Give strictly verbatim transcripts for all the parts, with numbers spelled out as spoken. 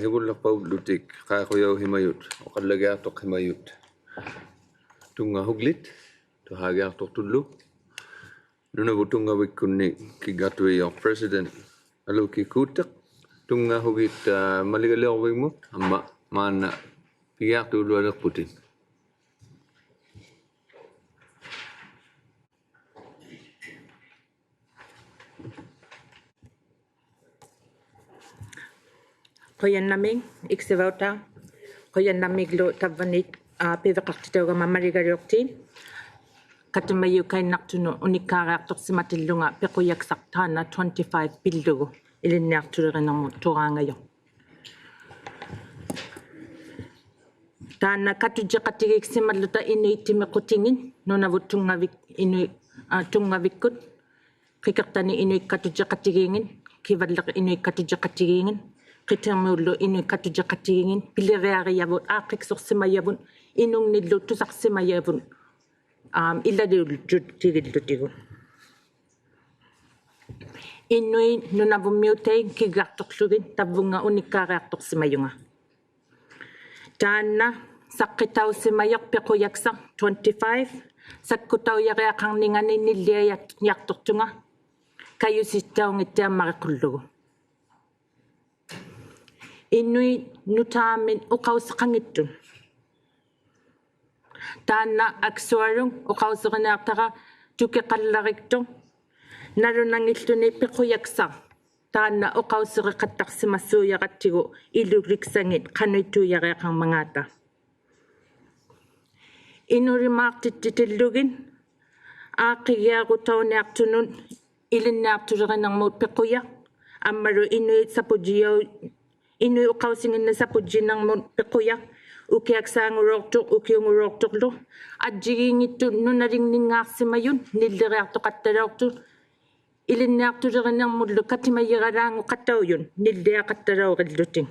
Hivulliqpaullutik qaaqujauhimajut uqallagiaqtuqhimajut tunngahuglit tuhaagiaqtuqtullu. Nunavut Tunngavikkunni kiggaqtuijuq President Aluki Kuuttiq, tunngahugit, aa, maligaliurvingmut amma maanna pigiaqtuulualiqputit. Qujannamiik iksivautaq, qujannamiiglu tavvaniit, aa, piviqaqtitaugama maligaliuqtiit. Katimajiukainnaqtunut unikkaariaqtuqsimatillunga piqujaksaq taanna twenty-five pillugu ilinniaqtulirinirmut turaangajuq. Taanna katujjiqatigiiksimalluta Inuit timiqutingit, Nunavut Tunngavik-, Inuit, aa, Tunngavikkut, Qikiqtani Inuit katujjiqatigiingit, Kivalliq Inuit katujjiqatigiingit, Qitirmiullu Inuit katujjiqatigiingit, piliriarijavut, aaqqiksuqsimajavut, inungnillu tusaqsimajavut, aam, ilaliullutigillutigu. Inuit nunavummiutait kiggaqtuqługit tavvunga unikkaariaqtuqsimajunga. Taanna saqqitausimajuq piqujaksaq twenty-five, sakkutaujariaqarningani nilliajaqtuqtunga, kajusitaunngittiammariqullugu. Inuit nutaamit uqausiqangittut. Taanna aksuaruk uqausiriniaqtara tukiqallariktuq, nalunanngilluni piqujaksaq taanna uqausiriqattaqsimasuujarattigu iluliksangit qanuittuujariaqarmangaata. Inulimaaqtittitillugit aaqqigiarutauniaqtunut ilinniaqtulirinirmut piqujaq, ammalu Inuit sapujjijau-, Inuit uqausinginni sapujjinirmut piqujaq, ukiaksaangulauqtuq, ukiungulauqtuqlu, ajjigiinngittut nunalingninngaaqsimajut nilliriaqtuqattalauqtut, ilinniaqtulirinirmullu katimajiralaanguqataujut nilliaqattalaurillutik.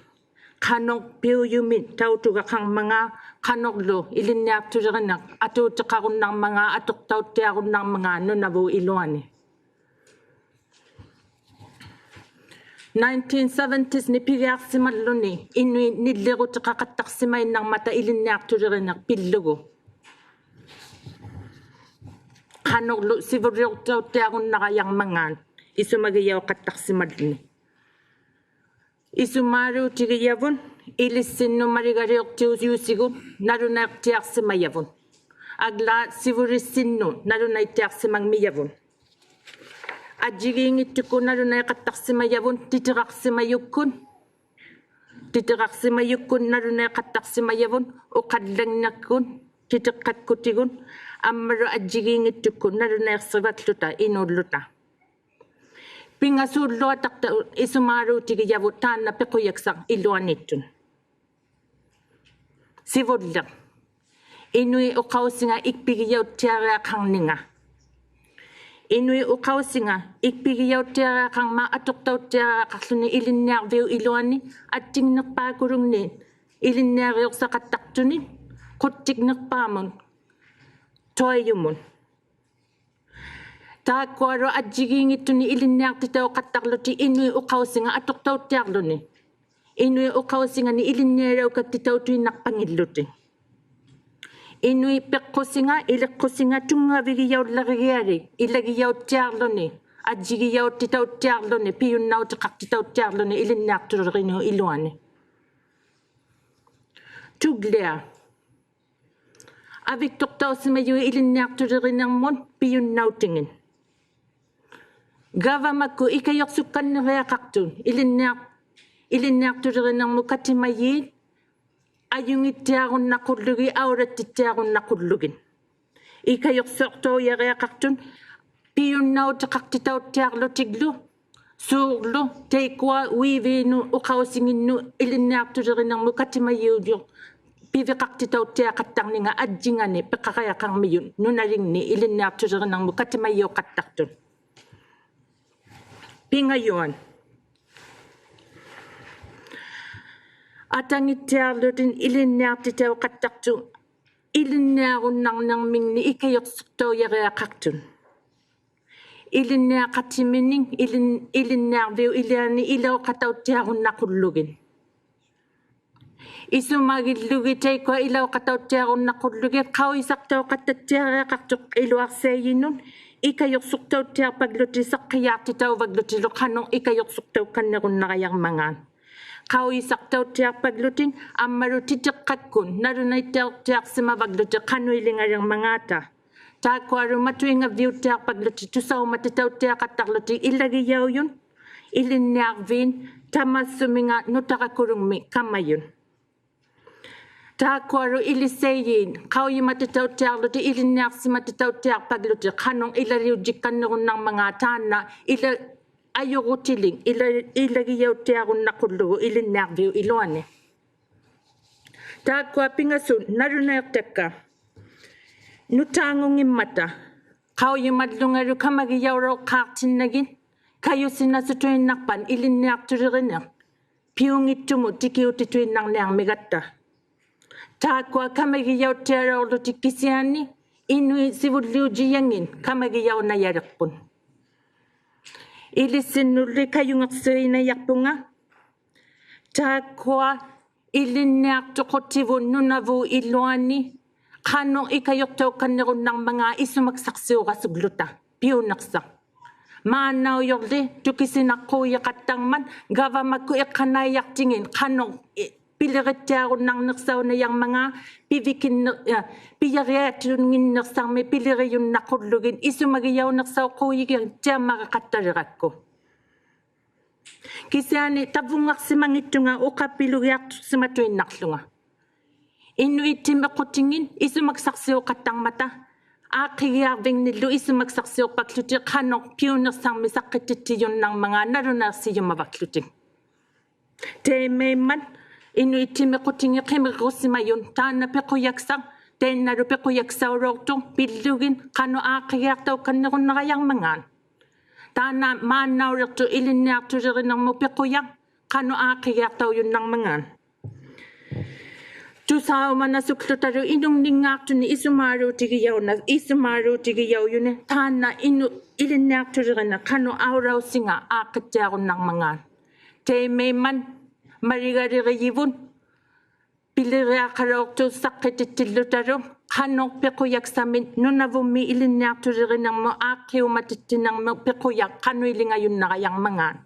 Qanuq piujumit tautugaqarmangaa, qanuqlu ilinniaqtulirineq atuutiqarunnarmangaa, atuqtauttiarunnarmangaa Nunavut iluani. Nineteen seventies-ni pigiaqsimalluni Inuit nillirutiqaqattaqsimainnarmata ilinniaqtulirineq pillugu. Qanuqlu sivuliuqtauttiarunnarangajarmangaat isumagijauqattaqsimalluni. Isumaaluutigijavut ilissinnut maligaliuqtiujusigut nalunaiqtiaqsimajavut. Aglaat sivulissinnut nalunaittiaqsimangmijavut. Ajjigiinngittukkut nalunaiqattaqsimajavut titiraqsimajukkut. Titiraqsimajukkut nalunaiqattaqsimajavut uqallangnikkut titiqqakkutigut ammalu ajjigiinngittukkut nalunaiqsivakłuta inuulluta. Pingasuulluataqtut isumaaluutigijavut taanna piqujaksaq iluaniittut. Sivulliq. Inuit uqausinga ikpigijauttiariaqarninga. Inuit uqausinga ikpigijauttiariaqarmat atuqtauttiariaqarluni ilinniarviup iluani attingniqpaakulungni ilinniariuqsaqattaqtunit quttingniqpaamut tuajumut. Taakkualu ajjigiinngittunit ilinniaqtitauqattaqłutik Inuit uqausinga atuqtauttiaqłuni. Inuit uqausingani ilinnialaukaktitautuinnaqpangillutik. Inuit piqqusinga, iliqqusinga, tunngavigijaullarigialik ilagijauttiaqłuni, ajjigijauttitauttiaqłuni, pijunnautiqaqtitauttiaqłuni ilinniaqtulirinup iluani. Tuglia. Aviktuqtausimajut ilinniaqtulirinirmut pijunnautingit. Gavamakkut ikajuqsukkanniriaqaqtut ilinniaq-, ilinniaqtulirinirmut katimajiit ajunngittiarunnaqullugit aulattittiarunnaqullugit. Ikajuqsuqtaujariaqaqtut pijunnautiqaqtitauttiaqłutiglu, suurlu, taikkua uiviinut uqausinginnut ilinniaqtulirinirmut katimajiujuq piviqaqtitauttiaqattarninga ajjingani piqariaqarmijut nunalingni ilinniaqtulirinirmut katimajiuqattaqtut. Pingajuat. Atanngittiaqłutik ilinniaqtitauqattaqtut ilinniarunnarnirmingni ikajuqsuqtaujariaqaqtut. Ilinniaqatiminik ilin-, ilinniarviup iliani ilauqatauttiarunnaqullugit. Isumagillugit taikkua ilauqatauttiarunnaqullugit qaujisaqtauqattattiariaqaqtuq iluaqsiajinut, ikajuqsuqtauttiaqpaglutik saqqijaaqtitauvaglutillu qanuq ikajuqsuqtaukannirunnarajarmangaat. Qaujisaqtauttiaqpaglutik ammalu titiqqakkut nalunaittauttiaqsimavaglutik qanuilingajarmangaata. Taakkualu matuingavviuttiaqpaglutik tusaumatitauttiaqattaqlutik ilagijaujut ilinniarviit tamassuminga nutarakulungmik kamajut. Taakkualu ilissiajiit qaujimatitauttiaqlutik ilinniaqsimatitauttiaqpaglutik qanuq ilaliujjikkannirunnarmangaat taanna ila ajurutilik ila ilagijauttiarunnaqullugu ilinniarviup iluani. Taakkua pingasut nalunaiqtakka nutaangunngimmata qaujimallungalu kamagijaulauqqaaqtinnagit kajusinasutuinnaqpat ilinniaqtuliriniq piunngittumut tikiutituinnarniarmigatta. Taakkua kamagijauttialaurlutik kisiani inuit sivulliujjijangit kamagijaunajaliqput. Ilissinnulli kajungiqsuinajaqpunga. Taakkua ilinniaqtuqutivut Nunavut iluani qanuq ikajuqtaukannirunnarmangaat isumaksaqsiurasugluta piuniqsaq. Maannaujurli tukisinaqquujiqattarmat gavamakkut iqqanaijaqtingit qanuq i- pilirittiarunnarniqsaunajarmangaat pivikinni- ja, pijariatunnginniqsarmik pilirijunnaqqullugit isumagijauniqsauqquujigit tiammariqattalirakku. Kisiani tavvunngaqsimanngittunga uqapilugiaqtuqsimatuinnaqłunga. Inuit timiqutingit isumaksaqsiuqattarmata aaqqigiarvingnillu isumaksaqsiuqpaglutik qanuq piuniqsarmik saqqitittijunnarmangaat nalunaiqsijumavaglutik. Taimaimmat inuit timiqutingit qimirrusimajut taanna piqujaksaq tainnalu piqujaksaulauqtuq pillugit qanuq aaqqigiaqtaukannirunnarajarmangaat. Taanna maannauliqtuq ilinniaqtulirinirmut piqujaq qanuq aaqqigiaqtaujunnarmangaat. Tusaumanasuklutalu inungninngaaqtunik isumaaluutigijauna- isumaaluutigijaujuni taanna inu- ilinniaqtuliriniq qanuq aulausinga aaqqittiarunnarmangaat. Taimaimmat maligalirijivut piliriaqalauqtut saqqitit- tillutalu qanuq piqujaksamit Nunavummi ilinniaqtulirinirmut aaqqiumatittinirmut piqujaq qanuilingajunnarajarmangaat.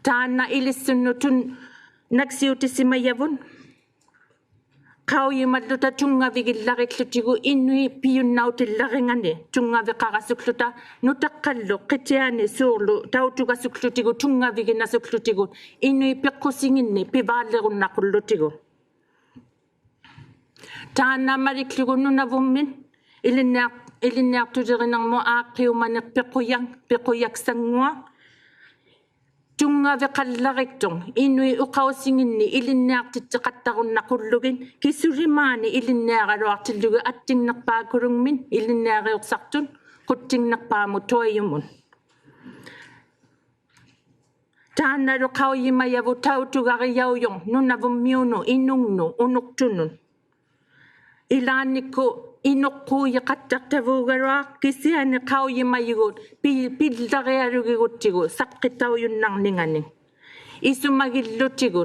Taanna ilissunnut tun- naksiutisimajavut qaujimalluta tunngavigillarikłutigu inuit pijunnautillarnganik tunngaviqarasukłuta nutaqqallu qitiani suurlu tautugasuklutigu tunngaviginasuklutigu inuit piqqusinginnik pivaallirunnaqłullutigu. Taanna malikługu Nunavummit ilinniaq- ilinniaqtulirinirmut aaqqiumaniq piqujaq piqujaksannguaq tunngaviqallariktuq inuit uqausinginnik ilinniaqtittiqattarunnaqłullugit kisulimaani ilinniaraluaqtillugit attingniqpaakulungmit ilinniariuqsaqtut quttingniqpaamut tuajumut. Taannalu qaujimajavut tautugarijaujut Nunavummiunut inungnut unuqtunut. Ilaannikkut inuqquujiqattaqtavuugaluaq kisiani qaujimajugut pi- pillarialugiguttigu saqqitaujunnarninganik. Isumagillutigu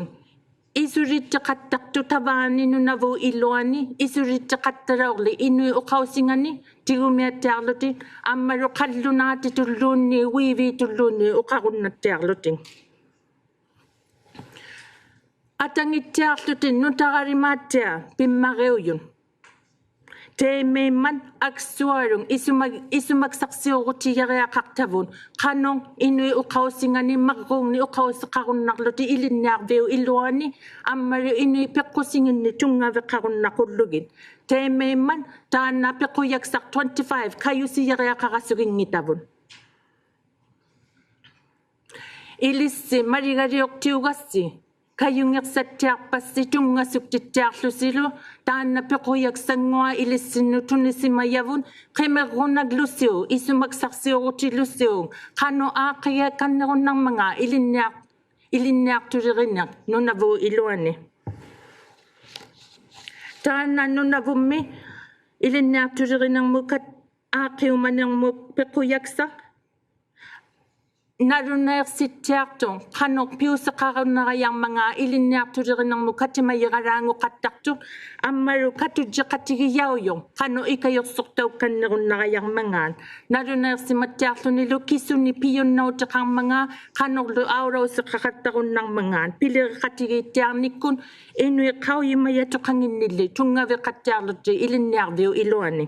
isulittiqattaqtut tavaani Nunavut iluani isulittiqattalaurli inuit uqausingani tigumiattiaqłutik ammalu qallunaatitulluunniit uiviitulluunniit uqarunnattiaqłutik. Atangittiaqłutik nutaralimaattiaq pimmariujut. Taimaimmat aksualuk isumak- isumaksaqsiurutijariaqaqtavut qanuq inuit uqausinganik marruungnik uqausiqarunnaqłutik ilinniarviup iluani ammalu inuit piqqusinginnik tunngaviqarunnaqłullugit. Taimaimmat taanna piqujaksaq twenty-five kajusijariaqarasuginngitavut. Ilissi maligaliuqtiugassi kajungiqsattiaqpassi tunngasuktittiaqłusilu taanna piqujaksannguaq ilissinnut tunisimajavut qimirrunaglusiuk isumaksaqsiurutilusiuk qanuq aaqqigiakkannirunnarmangaat ilinniaq- ilinniaqtuliriniq Nunavut iluani. Taanna Nunavummi ilinniaqtulirinirmut kat- aaqqiumanirmut piqujaksaq ᓇᓗᓇᐃᖅᓯᑦᑎᐊᖅᑐᑦ ᖃᓄᖅ ᐱᐅᓯᖃᕈᓐᓇᕋᔭᕐᒪᖔᑦ ᐃᓕᓐᓂᐊᖅᑐᓕᕆᓂᕐᒧᑦ ᑲᑎᒪᔨᕋᓛᖑᖃᑦᑕᖅᑐᑦ, ᐊᒻᒪᓗ ᑲᑐᔾᔨᖃᑎᒋᔭᐅᔪᖅ ᖃᓄᖅ ᐃᑲᔪᖅᓱᖅᑕᐅᒃᑲᓐᓂᕈᓐᓇᕋᔭᕐᒪᖔᑦ. ᓇᓗᓇᐃᖅᓯᒪᑦᑎᐊᖅᖢᓂᓗ ᑭᓱᓂᒃ ᐱᔪᓐᓇᐅᑎᖃᕐᒪᖔᑦ ᖃᓄᕐᓗ ᐊᐅᓚᐅᓯᖃᖃᑦᑕᕈᓐᓇᕐᒪᖔᑦ. ᐱᓕᕆᖃᑎᒌᑦᑎᐊᕐᓂᒃᑯᑦ ᐃᓄᐃᑦ ᖃᐅᔨᒪᔭᑐᖃᙱᓐᓂᓪᓕ ᑐᙵᕕᖃᑦᑎᐊᕐᓗᑎᒃ ᐃᓕᓐᓂᐊᕐᕕᐅᑉ ᐃᓗᐊᓂ.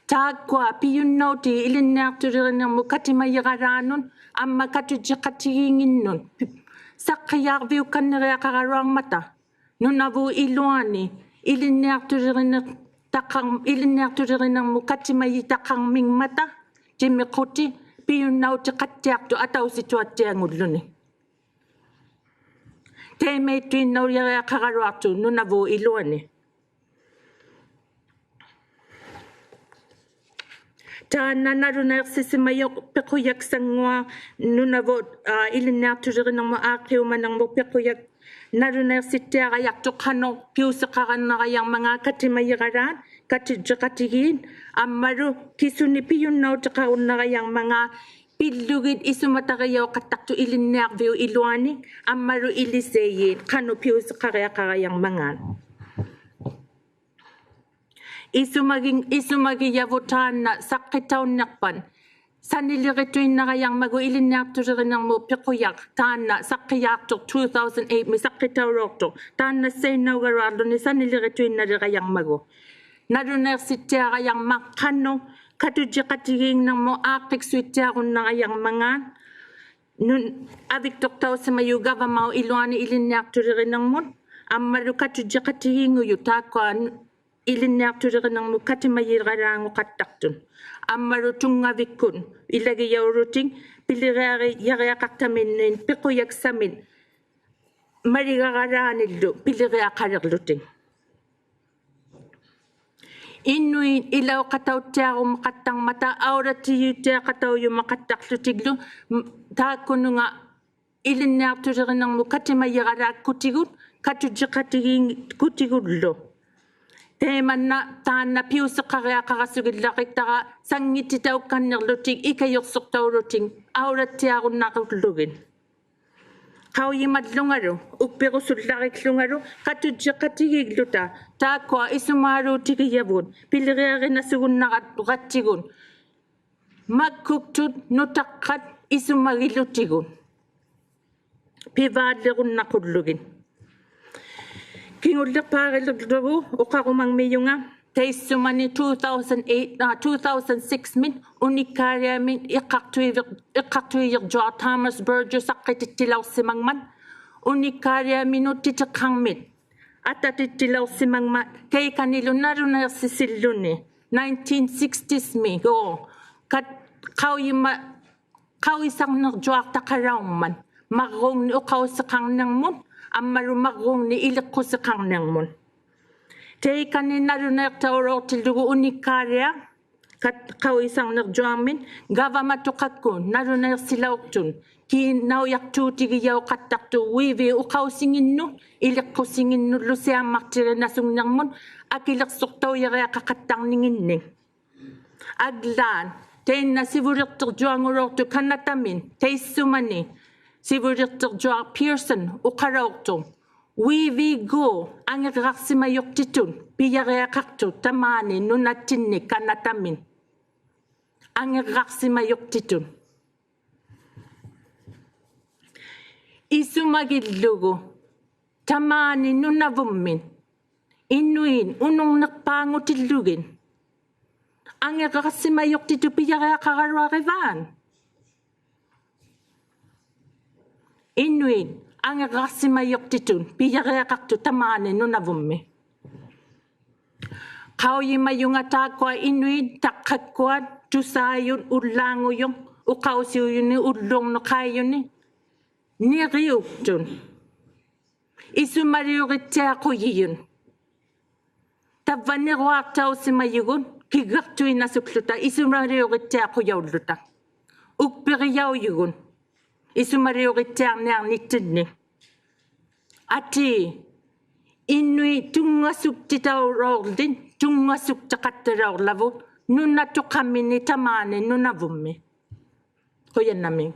ᑖᒃᑯᐊ ᐱᔪᓐᓇᐅᑏᑦ ᐃᓕᓐᓂᐊᖅᑐᓕᕆᓂᕐᒧᑦ ᑲᑎᒪᔨᕋᓛᓄᑦ ᐊᒻᒪ ᑲᑐᔾᔨᖃᑎᒌᖏᓐᓄᑦ ᓴᖅᑭᔮᕐᕕᐅᒃᑲᓐᓂᕆᐊᖃᕋᓗᐊᕐᒪᑕ. ᓄᓇᕗᑦ ᐃᓗᐊᓂ ᐃᓕᓐᓂᐊᖅᑐᓕᕆᓂᖅᑕᖃᕐ-, ᐃᓕᓐᓂᐊᖅᑐᓕᕆᓂᕐᒧᑦ ᑲᑎᒪᔨᑕᖃᕐᒥᖕᒪᑕ ᑎᒥᖁᑎ ᐱᔪᓐᓇᐅᑎᖃᑦᑎᐊᖅᑐᑦ ᐊᑕᐅᓯᑐᐊᑦᑎᐊᖑᓪᓗᓂ. ᑕᐃᒪᐃᑦᑐᐃᓐᓇᐅᔭᕆᐊᖃᕋᓗᐊᖅᑐᑦ ᓄᓇᕗᑦ ᐃᓗᐊᓂ. ᑖᓐᓇ ᓇᓗᓇᐃᖅᓯᓯᒪᔪᖅ ᐱᖁᔭᒃᓴᙳᐊᖅ ᓄᓇᕗᑦ, ᐋ, ᐃᓕᓐᓂᐊᖅᑐᓕᕆᓂᕐᒧᑦ ᐋᖅᑭᐅᒪᓂᕐᒧᑦ ᐱᖁᔭᒃ ᓇᓗᓇᐃᖅᓯᑦᑎᐊᕋᔭᖅᑐᑦ ᖃᓄᖅ ᐱᐅᓯᖃᕈᓐᓇᕋᔭᕐᒪᖔᑦ ᑲᑎᒪᔨᕋᓛᑦ ᑲᑐᔾᔨᖃᑎᒌᑦ ᐊᒻᒪᓗ ᑭᓱᓂᒃ ᐱᔪᓐᓇᐅᑎᖃᕈᓐᓇᕋᔭᕐᒪᖔᑦ ᐱᓪᓗᒋᑦ ᐃᓱᒪᑕᕆᔭᐅᖃᑦᑕᖅᑐᑦ ᐃᓕᓐᓂᐊᕐᕕᐅᑉ ᐃᓗᐊᓂ ᐊᒻᒪᓗ ᐃᓕᓰᔩᑦ ᖃᓄᖅ ᐱᐅᓯᖃᕆᐊᖃᕋᔭᕐᒪᖔᑦ. ᐃᓱᒪᒋ-, ᐃᓱᒪᒋᔭᕗᑦ ᑖᓐᓇ ᓴᖅᑭᑕᐅᓐᓂᖅᐸᑦ ᓴᓂᓕᕆᑐᐃᓐᓇᕋᔭᕐᒪᒍ ᐃᓕᓐᓂᐊᖅᑐᓕᕆᓂᕐᒧᑦ ᐱᖁᔭᖅ ᑖᓐᓇ ᓴᖅᑭᔮᖅᑐᖅ two thousand eight-ᒥ ᓴᖅᑭᑕᐅᓚᐅᖅᑐᖅ. ᑖᓐᓇ ᓴᐃᓐᓇᐅᒐᓗᐊᕐᓗᓂ ᓴᓂᓕᕆᑐᐃᓐᓇᓕᕋᔭᕐᒪᒍ. ᓇᓗᓇᐃᖅᓯᑦᑎᐊᕋᔭᕐᒪᑦ ᖃᓄᖅ ᑲᑐᔾᔨᖃᑎᒌᖕᓂᕐᒧᑦ ᐋᖅᑭᒃᓱᐃᑦᑎᐊᕈᓐᓇᕋᔭᕐᒪᖔᑦ. ᓄᓐ-, ᐊᕕᒃᑐᖅᑕᐅᓯᒪᔪᖅ ᒐᕙᒪᐅᑉ ᐃᓗᐊᓂ ᐃᓕᓐᓂᐊᖅᑐᓕᕆᓂᕐᒧᑦ ᐊᒻᒪᓗ ᑲᑐᔾᔨᖃᑎᒌᖑᔪᑦ ᑖᒃᑯᐊ ᐃᓕᓐᓂᐊᖅᑐᓕᕆᓂᕐᒧᑦ ᑲᑎᒪᔨᕋᓛᖑᖃᑦᑕᖅᑐᑦ. ᐊᒻᒪᓗ ᑐᙵᕕᒃᑯᑦ ᐃᓚᒋᔭᐅᓗᑎᒃ ᐱᓕᕆᐊᕆ-, ᔭᕆᐊᖃᖅᑕᒥᓐᓂᑦ ᐱᖁᔭᒃᓴᒥᑦ ᒪᓕᒐᕋᓛᓂᓪᓗ ᐱᓕᕆᐊᖃᓕᕐᓗᑎᒃ. ᐃᓄᐃᑦ ᐃᓚᐅᖃᑕᐅᑦᑎᐊᕈᒪᖃᑦᑕᕐᒪᑕ ᐊᐅᓚᑦᑎᔪᑦᑎᐊᖃᑕᐅᔪᒪᖃᑦᑕᖅᖢᑎᒡᓗ, ᒻ-, ᑖᒃᑯᓄᖓ ᐃᓕᓐᓂᐊᖅᑐᓕᕆᓂᕐᒧᑦ ᑲᑎᒪᔨᕋᓛᒃᑯᑎᒍᑦ ᑲᑐᔾᔨᖃᑎᒌᒃᑯᑎᒍᓪᓗ. ᑕᐃᒪᓐᓇ ᑖᓐᓇ ᐱᐅᓯᖃᕆᐊᖃᕋᓱᒋᓪᓚᕆᑦᑕᕋ ᓴᙱᑎᑕᐅᒃᑲᓐᓂᕐᓗᑎᒃ ᐃᑲᔪᖅᓱᖅᑕᐅᓗᑎᒃ ᐊᐅᓚᑦᑎᐊᕈᓐᓇᕐᓗᒋᑦ. ᖃᐅᔨᒪᓪᓗᖓᓗ, ᐅᒃᐱᕈᓱᓪᓚᕆᒃᖢᖓᓗ, ᑲᑐᔾᔨᖃᑎᒌᒡᓗᑕ, ᑖᒃᑯᐊ ᐃᓱᒫᓘᑎᒋᔭᕗᑦ, ᐱᓕᕆᐊᕆᓇᓱᒍᓐᓇᕋᑦᑎᒍᑦ, ᒪᒃᑯᒃᑐᑦ ᓄᑕᖅᑲᑦ ᐃᓱᒪᒋᓗᑎᒍᑦ. ᐱᕚᓪᓕᕈᓐᓇᖁᓪᓗᒋᑦ. ᑭᖑᓪᓕᖅᐹᕆᓪᓗᒍ ᐅᖃᕈᒪᖕᒥᔪᖓ, ᑕᐃᔅᓱᒪᓂ two thousand eight, ᐋ, two thousand six-ᒥᑦ ᐅᓂᒃᑳᓕᐊᒥᓐ ᐃᖅᑲᖅᑐᐃᕕᖅ-, ᐃᖅᑲᖅᑐᐃᔨᕐᔪᐊᖅ Thomas Burgess ᓴᖅᑭᑎᑦᑎᓚᐅᖅᓯᒪᖕᒪᑦ, ᐅᓂᒃᑳᓕᐊᒥᓐ ᐅᑦᑎᑎᖅᑲᕐᒥᑦ ᐊᑕᑎᑦᑎᓚᐅᖅᓯᒪᖕᒪᑦ, ᑕᐃᑲᓂᓗ ᓇᓗᓇᐃᖅᓯᓯᓪᓗᓂ nineteen sixties-ᒥ, ᒎ, ᑲᑦ-, ᖃᐅᔨᒪ-, ᖃᐅᔨᓴᕐᓂᕐᔪᐊᖅᑕᖃᓚᐅᕐᒪᑦ, ᒪᕐᕉᖕᓂᒃ ᐅᖃᐅᓯᖃᕐᓂᕐᒧᑦ, ᐊᒻᒪᓗ ᒪᕐᕉᖕᓂᒃ ᐃᓕᖅᑯᓯᖃᕐᓂᕐᒧᑦ. ᑕᐃᑲᓂ ᓇᓗᓇᐃᖅᑕᐅᓚᐅᖅᑎᓪᓗᒍ ᐅᓂᒃᑳᓕᐊᖅ, ᑲᑦ-, ᖃᐅᔨᓴᕐᓂᕐᔪᐊᕐᒥᑦ, ᒐᕙᒪᑐᖃᒃᑯᑦ ᓇᓗᓇᐃᖅᓯᓚᐅᖅᑐᑦ, ᑮᓇᐅᔭᖅᑑᑎᒋᔭᐅᖃᑦᑕᖅᑐᑦ ᐅᐃᕖᑦ ᐅᖃᐅᓯᖏᓐᓄᑦ, ᐃᓕᖅᑯᓯᖏᓐᓄᓪᓗ ᓯᐊᒻᒪᖅᑎᕆᓇᓱᖕᓂᕐᒧᑦ, ᐊᑭᓕᖅᓱᖅᑕᐅᔭᕆᐊᖃᖃᑦᑕᕐᓂᖏᓐᓂᒃ. ᐊᒡᓛᑦ, ᑕᐃᓐᓇ ᓯᕗᓕᖅᑎᕐᔪᐊᖑᓚᐅᖅᑐᑦ ᑲᓇᑕᒥᑦ, ᑕᐃᔅᓱᒪᓂ ᓯᕗᓕᖅᑎᕐᔪᐊᖅ Pearson ᐅᖃᓚᐅᖅᑐᖅ, ᐅᐃᕖᒎᖅ ᐊᖏᕐᕋᖅᓯᒪᔪᖅᑎᑐᑦ ᐱᔭᕆᐊᖃᖅᑐᑦ ᑕᒫᓂ ᓄᓇᑦᑎᓐᓂ ᑲᓇᑕᒥᑦ. ᐊᖏᕐᕋᖅᓯᒪᔪᖅᑎᑐᑦ. ᐃᓱᒪᒋᓪᓗᒍ ᑕᒫᓂ ᓄᓇᕗᒻᒥ ᐃᓄᐃᑦ ᐅᓄᕐᓂᖅᐹᖑᑎᓪᓗᒋᑦ ᐊᖏᕐᕋᖅᓯᒪᔪᖅᑎᑐᑦ ᐱᔭᕆᐊᖃᕋᓗᐊᕆᕚᑦ? ᐃᓄᐃᑦ ᐊᖏᕐᕋᖅᓯᒪᔪᖅᑎᑐᑦ ᐱᔭᕆᐊᖃᖅᑐᑦ ᑕᒫᓂ ᓄᓇᕗᒻᒥ. ᖃᐅᔨᒪᔪᖓ ᑖᒃᑯᐊ ᐃᓄᐃᑦ ᑕᖅᑲᒃᑯᐊᑦ ᑐᓵᔪᑦ ᐅᓪᓛᖑᔪᖅ ᐅᖃᐅᓯᐅᔪᓂᒃ ᐅᓪᓗᕐᓄᖃᐃᔪᓂᒃ ᓂᕆᐅᒃᑐᑦ. ᐃᓱᒪᓕᐅᕆᑦᑎᐊᖁᔨᔪᑦ. ᑕᕝᕙ ᓂᕈᐊᖅᑕᐅᓯᒪᔪᒍᑦ ᑭᒡᒐᖅᑐᐃᓇᓱᒃᖢᑕ ᐃᓱᒪᓕᐅᕆᑦᑎᐊᖁᔭᐅᓪᓗᑕ. ᐅᒃᐱᕆᔭᐅᔪᒍᑦ ᐃᓱᒪᓕᐅᕆᑦᑎᐊᕐᓂᐊᕐᓂᑦᑎᓐᓂ. ᐊᑏ, ᐃᓄᐃᑦ ᑐᙵᓱᒃᑎᑕᐅᓚᐅᕐᓕᑦ ᑐᙵᓱᒃᑎᖃᑦᑕᓚᐅᕐᓚᕗᑦ ᓄᓇᑐᖃᒻᒥᓂᒃ ᑕᒫᓂ ᓄᓇᕗᒻᒥ. ᖁᔭᓐᓇᒦᒃ.